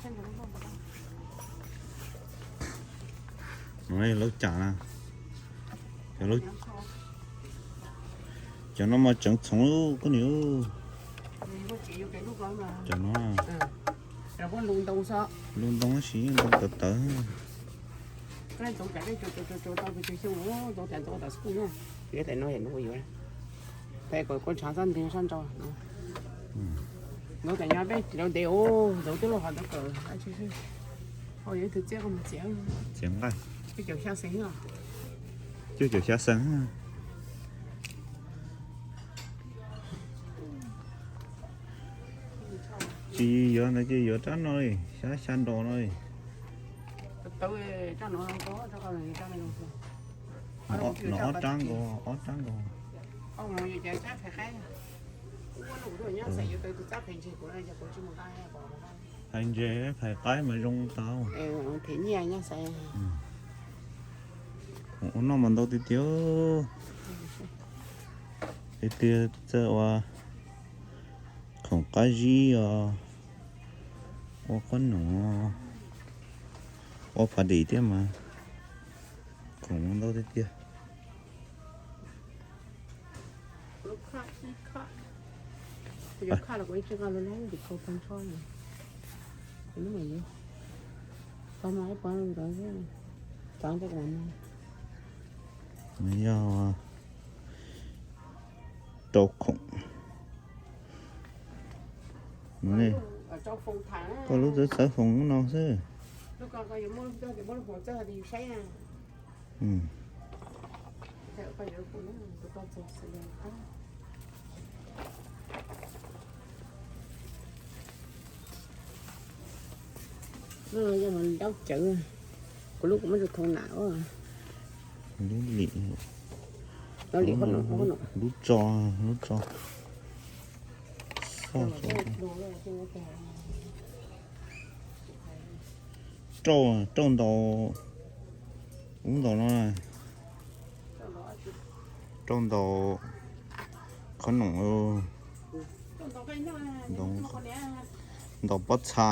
Lub cam na, cov no mas tseev txhoov koj niam. Cov no, lub ntoo tab sis ntoo tawv tawv. Ntxuav tas peb tsis lov dev ua, ntxuav tas nyob peb tsis lov dev ua, ntxuav twb loj hov ntawd kawm. Txiav nqaij, cuaj caum xya xees. Tsis yuav ntawd ces yuav rab no li, xya xya nrau no li. No ob rab nkaus, ob rab nkaus. Phais ntses, phais qaib mas zoo tau. Ua noj mas ntau tiag tiag. Tiag tiag txawm ua khoom qab zib os, ua qhob noom, ua phav dim thiab mas khoom ntau tiag tiag. Nws yog rau khoom. Koj lub txawv txawv foom no xwb. Lub lim, lub tso, lub tso. Rauj, rauj ntaus, ub ntaus no, rauj ntaus qhob noom, ntaus pob txha.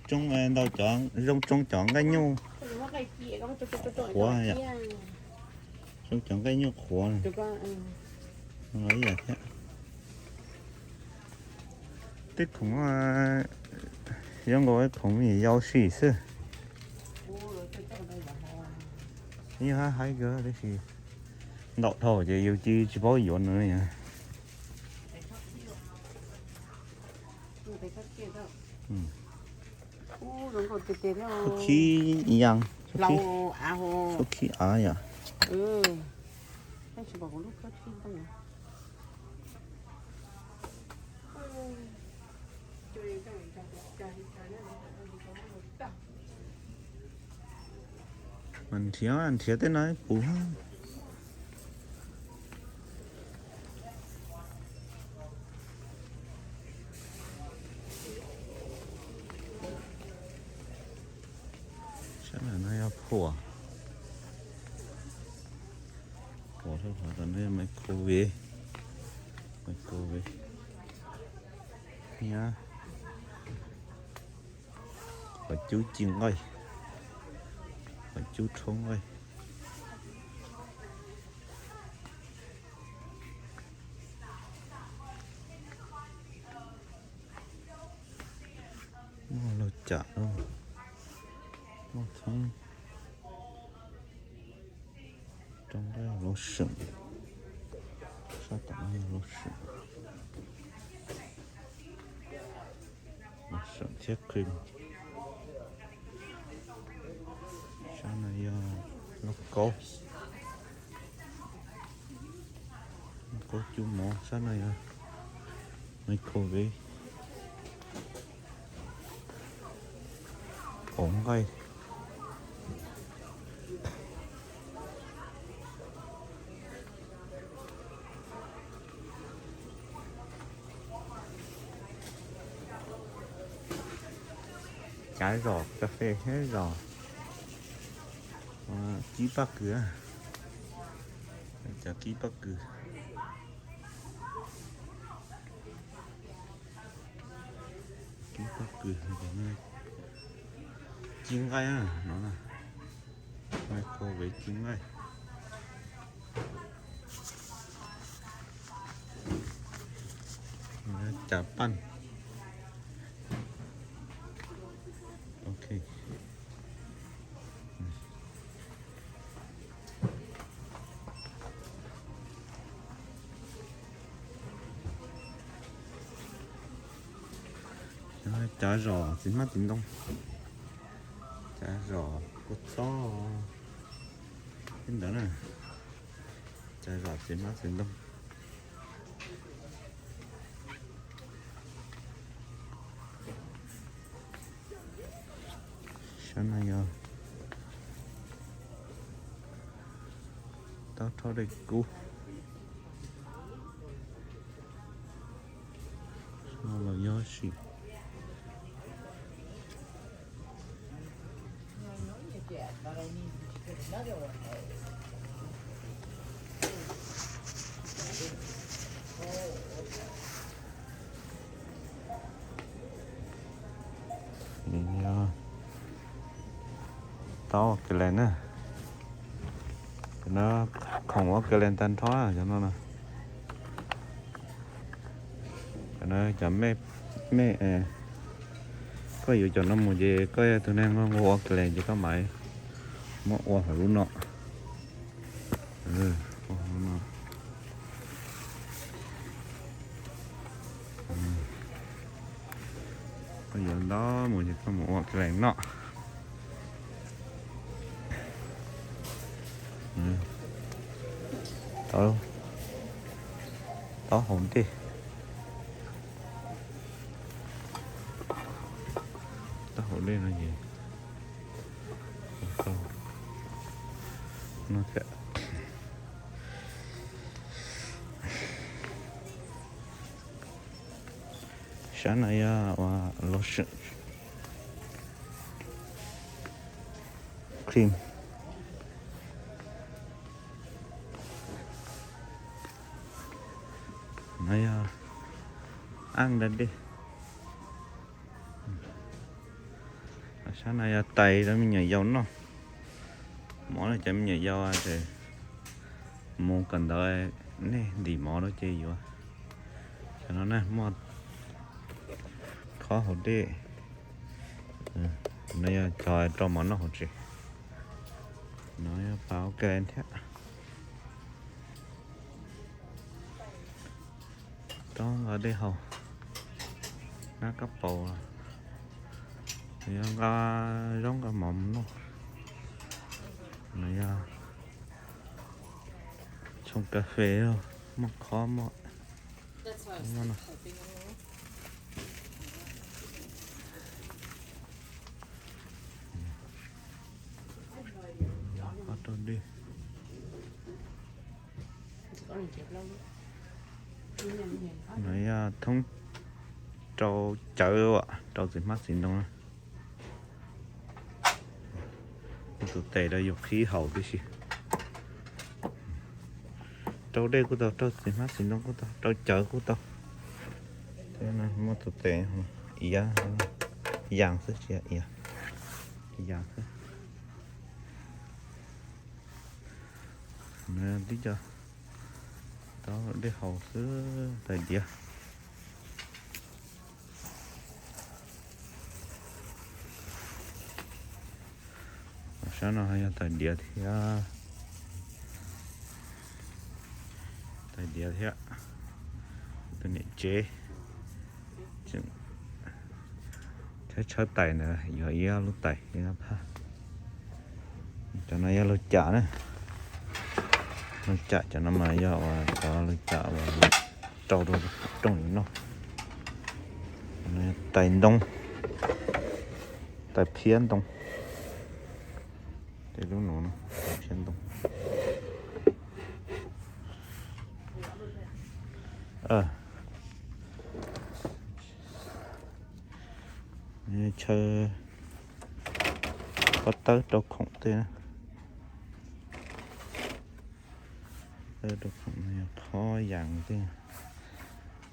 Tsoo ntaus cov, zoo tsoo cov nqaij nyuj qhuav yom. Zoo cov nqaij nyuj qhuav. Ib yam thiab. Tej khoom zoo nkaus khoom yau sim xwb. Yog hab haib kawg tab sis ntaus dhau ces yus cia tsis paub yuav nws li. Khib ib yam, khib av yom. Mas nrhiav, nrhiav tej no puv. Sab no yog phuam. Phuam, sab no yog microwave. Microwave. Nyab. Qhov cub ci nqaij, qhov cub rhaub nqaij. Muaj laug cam, muaj txhoob, rau nqaij laug seem, sab tom no yog laug seem, laug seem thiab qhwv. Sab no yog lauj kaub, lauj kaub cub mov, sab no yog microwave, qauv nqaij. Cav zom kas fes thiab zom kib paj kws, cav kib paj kws. Pob kws, ci nqaij no, microwave ci nqaij, cav paj. Ok. Cav zom txiv hmab txiv ntoo, cav zom kua txob, tej ntawd na, cav zom txiv hmab txiv ntoo. Sab no yog taub rhoj dej kub, los yog sim. Taub ua ke les na, cov no khoom ua ke les tag nrho cov no na. Cov no cov me, me, koj yuav cov no mus ces koj yog tus neeg nquag ua ke les ces koj mam muab ua hauv lub no. Koj yuav ntau mus ces koj mus ua ke les no. Taub hau dej, taub hau dej no ces no thiab. Sab no yog ua lotion, cream. No yog aj da dej. Sab no yog tais rau me nyuam yaus noj. Mov no cov me nyuam yaus ces mus kawm ntawv nej ntim mov rau ces yuav. Cov no na muaj khob haus dej. No yog cov rau mov noj hauv tsev. No yog pas ua ke thiab. Rau nqa dej haus, nab kab paus, yog nqa zaub nqa mov mus noj. No yog tsoo kas fes, muaj khob muaj no. Khob rau dej. No yog thoob rau cawv, rau txiv hmab txiv ntoo. Tus tes rau yus qhib haus tib si. Rau dej kuj tau, rau txiv hmab txiv ntoo kuj tau, rau cawv kuj tau. Muaj tus tes iav, yas xwb tsis yog iav, yas xwb. Tib co tau dej haus xwb, tais diav. Sab no yog tais diav thiab, tais diav thiab. Tus niam tsev tshawb tshawb tais ntawd yog ib lub tais ib phaj. Cov no yog lug cam na, lug cam cov no mas yog uas cov lug cam uas rau rau rooj li no. Tais ntoo, tais phiab ntoo, tej lub no tais phiab ntoo. Chaw pob tawb rau khoom tej, rau khoom yog qhov yas tej,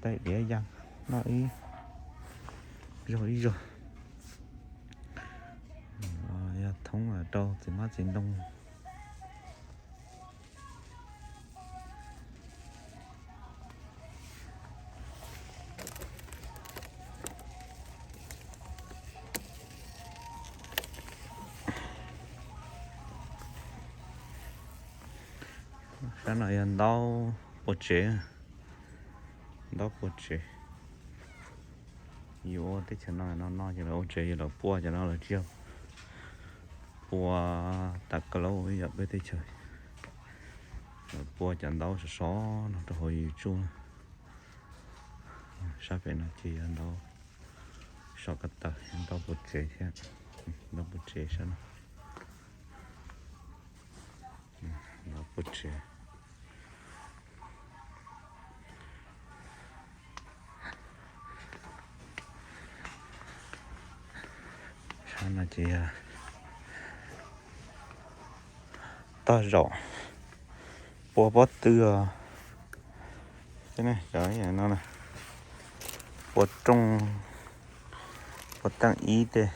tais diav yas no ib, zog ib zog. Yog thoob rau txiv hmab txiv ntoo. Sab no yog ntaub pua tsev, ntaub pua tsev. Yus ua teb chaws no no no ces lawv ua tsev, yus lawv pua cov no lawv tsis yog pua tas kawg lawv ua ib yam peb teb chaws. Lawv pua cov ntaub sov sov no rau hauv yus tsuj. Sab pem no ces yog ntaub sov ko taw, ntaub pua tsev thiab. Ntaub pua tsev sab no, ntaub pua tsev. Sab no ces yog toj zaum, pua pob tw os. Cov no, pua rooj, pua teej ib teg,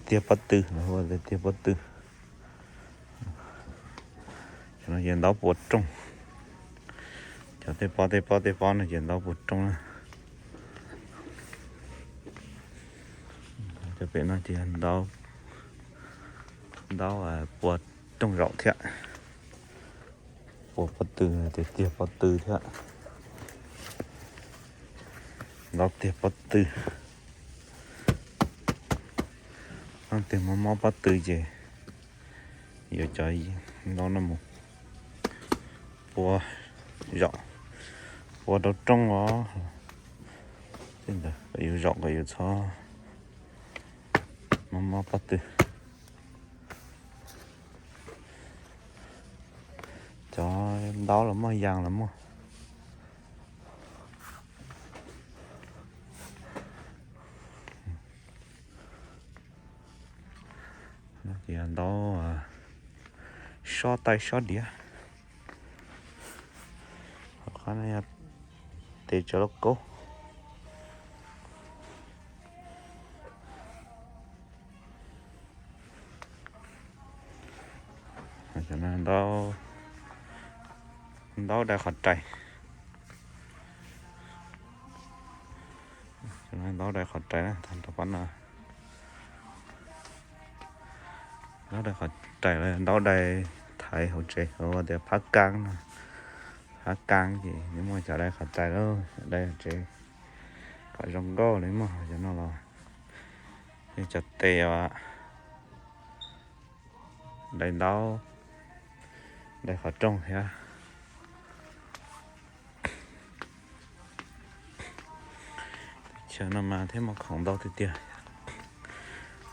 tiag pob tw, lawv hu tiag pob tw. Cov no ces ntaub pua rooj. Cov tej pob tej pob tej pob no ces ntaub pua rooj na. Cov pem no ces ntaub, ntaub pua rooj zaum thiab. Pua pob tw, tiag tiag pob tw thiab. Ntaub tiag pob tw. Leej twg mob mob pob tw ces yuav cov ntaub no mus pua zaum, pua rau rooj os. Tej ntawd kom yus zaum kom yus txhob mob mob pob tw. Cov ntaub los muaj, yas los muaj. Ntaub sob tais sob diav. Qhov no yog tes tsaws lauj kaub. Ntaub dai qhov rais. Ntaub dai qhov rais na, tag nrho pab no. Ntaub dai qhov rais los ntaub dai thaiv hauv tsev, hu tias phab kaab no. Phab kaab ces nws muaj cov dai qhov rais lawm, dai hauv tsev kom zoo nkauj li. Muaj cov no los yog cov tes uas dai ntaub, dai qhov rooj thiab. Teb chaws no mas thiaj muaj khoom ntau tiag tiag.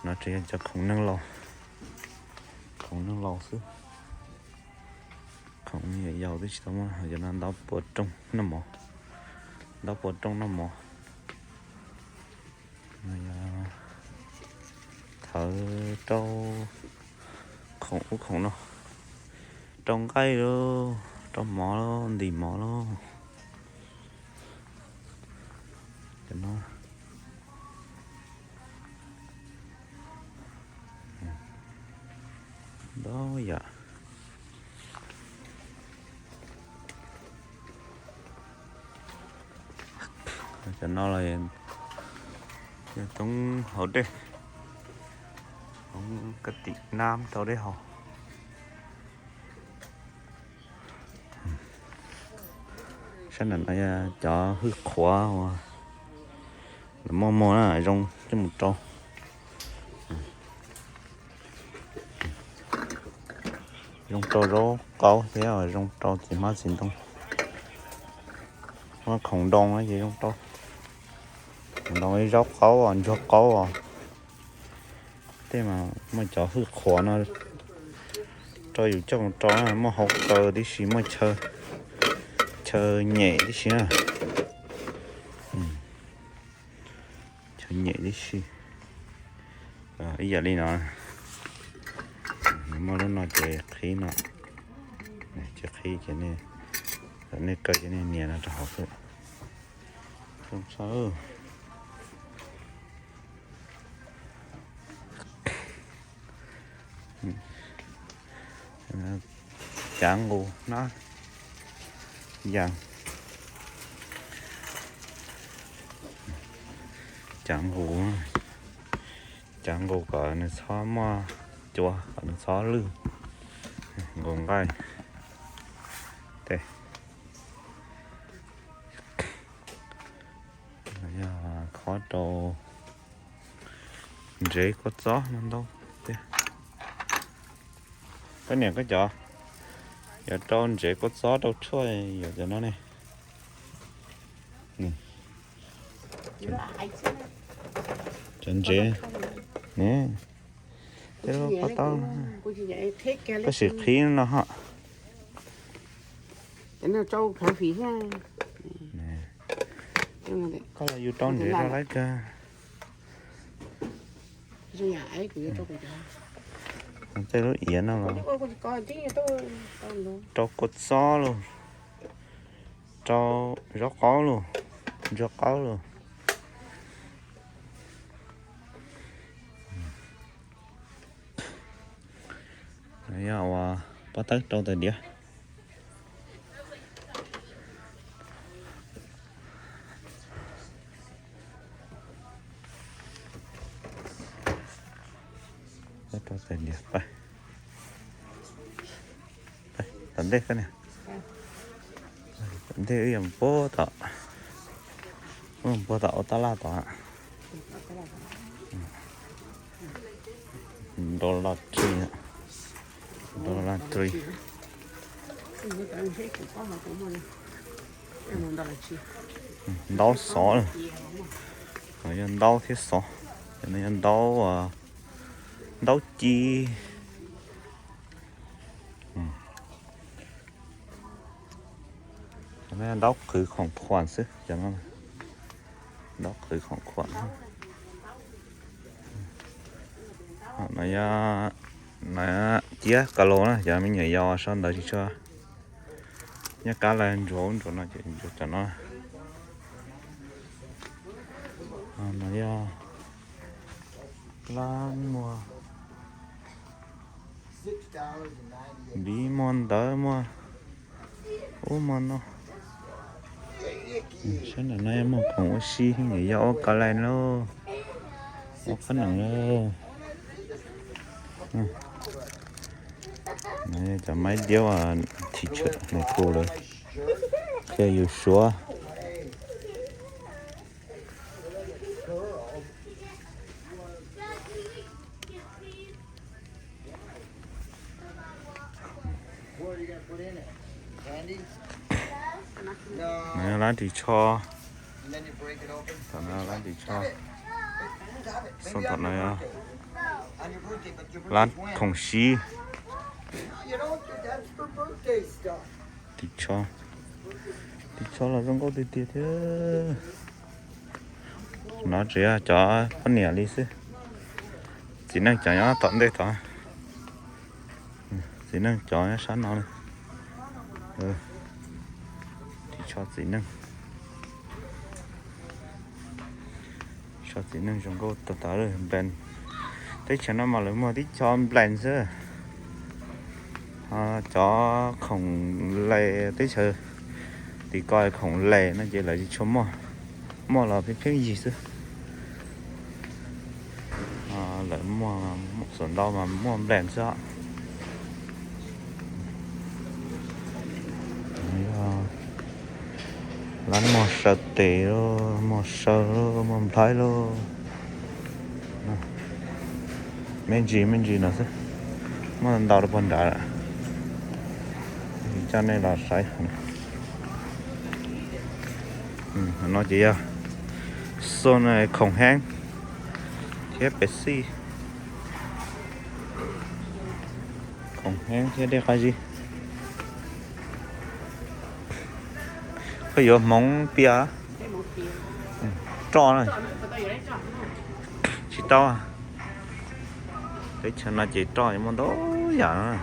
No tseem yog cov khoom neeg laus, khoom neeg laus xwb. Khoom yau twb tsis tau muaj. Cov no ntaub pua rooj noj mov, ntaub pua rooj noj mov. Thawv rau khoom ub khoom no, rau nqaij lauj, rau mov lauj, ntim mov lauj. Cov no ntau yam. Cov no los yog toob hauv dej, hauv kab tim nab rau dej haus. Sab nram no yog cov hwj qhuav uas lawv muaj muag na, zoo coj mus rau, zoo rau zaub qaub thiab zoo rau txiv hmab txiv ntoo. Muaj khoom ntoo no ces zoo rau, khoom ntoo ib zaub qaub os, ntsuag qaub os. Tej mas muaj cov hwj qhuav no rau yus coj mus rau na, muaj hau kaw tib si, muaj chaw nyem tib si na. Chaw nyem tib si, ib yam li no. Nws muaj lub no ces qhib no, ces qhib ces nej kaw ces nej nias no rau hauv xwb. Zoo saw. Cav nqus no, yam, cav nqus, cav nqus kom nws txhob muaj cua, kom nws txhob lwj, nqus nqaij. Yog khob rau ntsev kua txob no ntau tiag. Koj niam, koj cov, yuav rau ntsev kua txob rau tshuaj, yuav cov no ne. Cov ntsev ne, tej lub pob taub, koj sim qhib no ho. Koj los yus rau ntsev rau lawv kawg. Tej lub iav no los rau kua txob los, rau zaub qaub los, ntsuag qaub los. Yog ua pob tawb rau tais diav. Rau tais diav, tom ntej koj niam. Tom ntej wb yuav puag tom, puag tom ua tab laj tod. Dollar Tree, Dollar Tree. Ntaub xov, yog ntaub thiab xov, cov no yog ntaub, ntaub ci, ntaub qhwv khoom khuam xwb, ntaub qhwv khoom khuam. No yog, no ciab ka laus na, cov me nyuam yaus sau ntawv tsis tshua nyob qab lawv ntsuav ub ntsuav no ces ntsuav cov no. No yog lab muag, npiv muag, ntawv muag, ub muag no. Sab nram no muag khoom ua si, yog ua ka lais lauj, ua qab nees lauj. Cov maib diab thim tsham nws hu lawm, qhia yus suav. Lab ris tsho, lab ris tsho, xoo tom no yog lab khoom siv. Ris tsho, ris tsho los zoo nkauj tiag tiag thiab. No tseem yog cov poj niam li xwb, txiv neej cov nyob tom ntej tod. Txiv neej cov nyob sab no. Ris tsho txiv neej. Tso txiv neej zoo nkauj tag tag. Nplees, teb chaws no mas lawv muag tib co nplees xwb. Cov khoom les, teb chaws tim ko khoom les no ces lawv tsis tshua muaj, muaj los pheej pheej yig xwb. Lawv muag, xuas ntau mas muaj nplees xwb. Lab muag saw tes lauj, muag saw lauj, muag nplhaib lauj. Me ntsis me ntsis no xwb, muaj ntau rau puag nrad lawm. Coj nej los saib. No ces yog xo khoom heeb thiab pes xij, khoom heeb thiab dej qab zib. Koj yuav hmoov pias roj na? Tsis tau. Teb chaws no ces roj muaj ntau yam,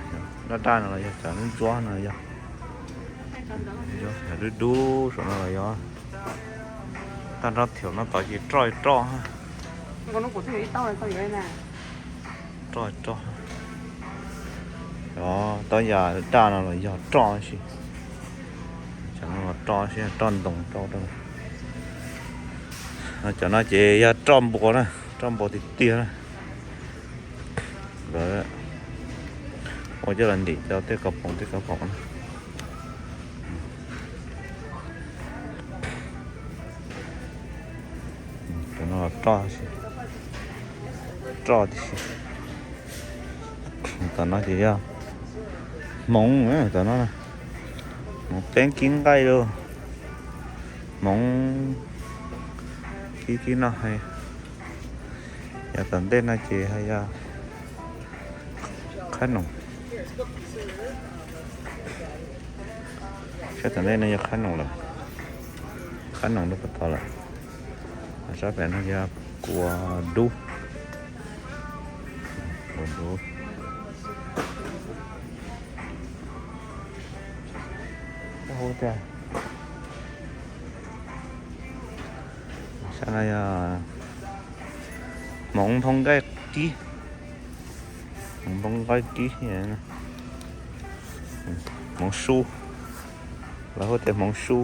daj daj no los yog, cov ntsuab no yog, yog dub dub saum no los yog. Tag nrho thiab no tod ces roj roj. Roj roj. Cov tau yam daj no los yog roj si. Cov no los roj si, roj ntoo rau. Cov no ces yog roj npua na, roj npua tiag tiag na. Lawv ua coj los ntim rau tej kauv poom tej kauv poom na. Cov no roj, roj tib si. Tom no ces yog hmoov, tom no hmoov teeb kib nqaij los, hmoov kib kib noj. Yog tom ntej no ces yog qhab noom. Sab tom ntej no yog qhab noom lawm, qhab noom lub puag tod lawm. Sab pem no yog kua dub, kua dub. Sab no yog hmoov nphoo nqaij kib, hmoov nphoo nqaij kib, hmoov su, lawv hu tias hmoov su.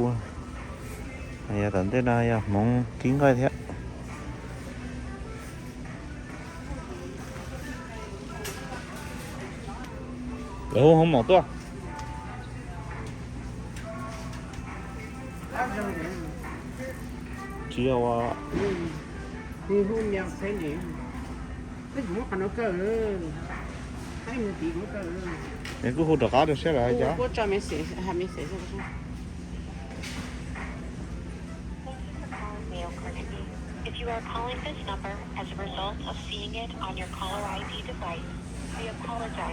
Yog tom ntej no yog hmoov kib nqaij thiab. Lawv hu hmoov mom tuaj. Tsis yog ua, nws kuj hu rov qab rau siab lawm cas. If you are calling this number as a result of seeing it on your caller I D device, we apologize